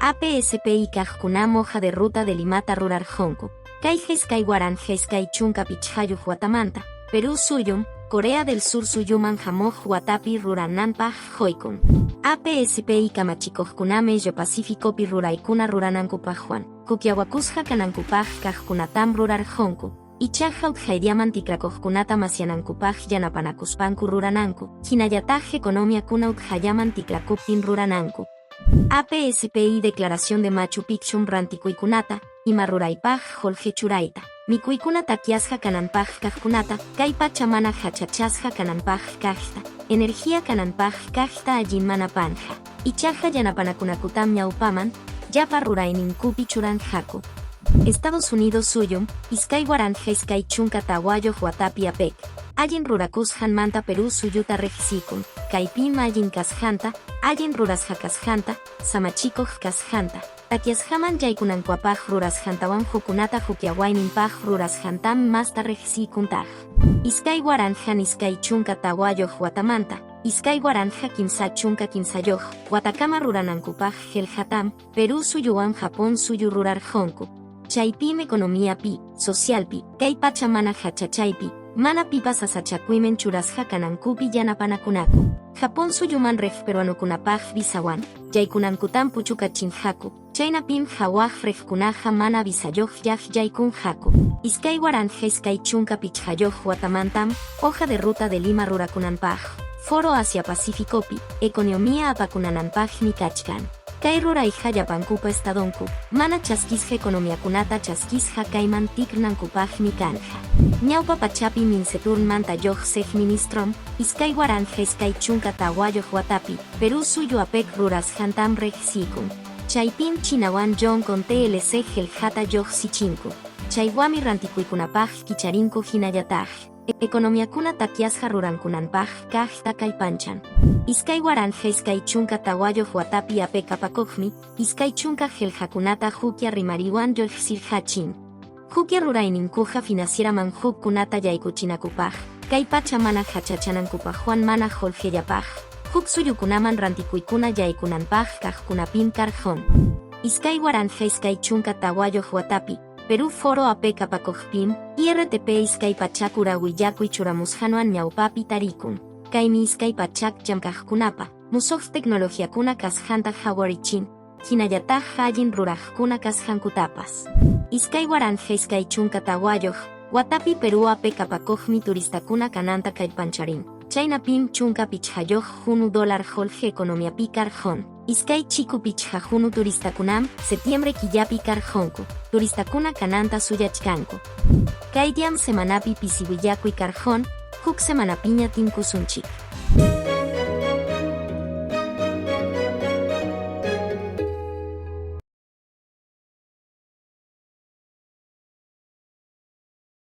APSPI kaqkunam hoja de ruta de Limata rurarqunku. Kay 2025 watamanta, Perú suyum, Corea del Sur suyuman hamuq watapi rurananpaq quykun. APSPI kamachikuqkunam Asia Pacificopi ruraykuna ruranankupaqwan, hukllawakusqa kanankupaq kaqkunatam rurarqunku. Ichaqa utqayllaman tikrakuqkunata masyanankupaq yanapanakuspanku rurananku, hinallataq economiakuna utqallaman tikrakuptin rurananku. APSPI Declaración de Machu Picchum rantikuykunata, ima ruraypaq qullqi churayta, mikuykuna takyasqa kananpaq kaqkunata, kay pacha mana hachachasqa kananpaq kaqta, energía kananpaq kaqta allin mana panja. Ichaqa yanapanakunakutam ñawpaman, llapa rurayninkupi churanqaku. Estados Unidos suyum, 2024 watapi APEC, allin rurakusqanmanta Perú suyuta riqsikun, kaypim allin kasqanta, allin rurasqa kasqanta, samachikuq kasqanta, takyasqaman yaykunankuapaq rurasqantawan hukkunata hukllawayninpaq rurasqantam masta riqsikuntaq. 2024 watamanta, 2033 watakama ruranankupaq qillqatam, Perú suyuwan Japón suyu rurarqunku. Chaypim economiapi, socialpi, kay pacha mana hachachaypi, mana pipas sasachakuyman churasqa kanankupi yanapanakunaku. Japón suyuman riq peruanokunapaq visawan, yaykunankutam puchukachinqaku, chaynapim hawaq riqkunaqa mana visayuqllaq yaykunqaku. 2025 watamantam, hoja de ruta de Lima rurakunanpaq, Foro Asia Pacificopi, economía apakunananpaqmi kachkan. Kay rurayqa llapankupa estadonku, mana chaskisqa economiakunata chaskisqa kayman tikrnankupaqmi kanqa. Ñawpa pachapi Minceturmanta lluqsiq ministrom, 2024 watapi, Perú suyu APEC rurasqantam riqsikun. Chaypim Chinawan John con TLC qillqata lluqsichinku. Chaywanmi rantikuykunapaq kicharinku hinallataq, economiakuna takyasqa rurankunanpaq kaqta kallpanchan. 2024 watapi APEC apakuqmi, 20 qillqakunata huklla rimariwan lluqsirqachin. Huklla rurayninkuqa financieraman hukkunata yaykuchinakupaq, kay pacha mana hachachanankupaqwan mana qullqillapaq, huk suyukunaman rantikuykuna yaykunanpaq kaqkunapim karqun. 2024 watapi, Perú Foro APEC apakuqpim, IRTP 200 ura willakuy churamusqanwan ñawpapi tarikun. Kaymi 200 llamkaqkunapa, musuq tecnologiakuna kasqanta qawarichin, hinallataq allin ruraqkuna kasqankutapas. 2024 watapi Perú APEC apakuqmi turistakuna kananta kallpancharin, chaynapim 15 hunu dólar qullqi economiapi karqun. Iskay chiku pichqa hunu turistakunam, septiembre killapi karqunku, turistakuna kananta suyachkanku. Kay diam semanapi pisi willakuy karqun, huk semanapiña tinkusunchik.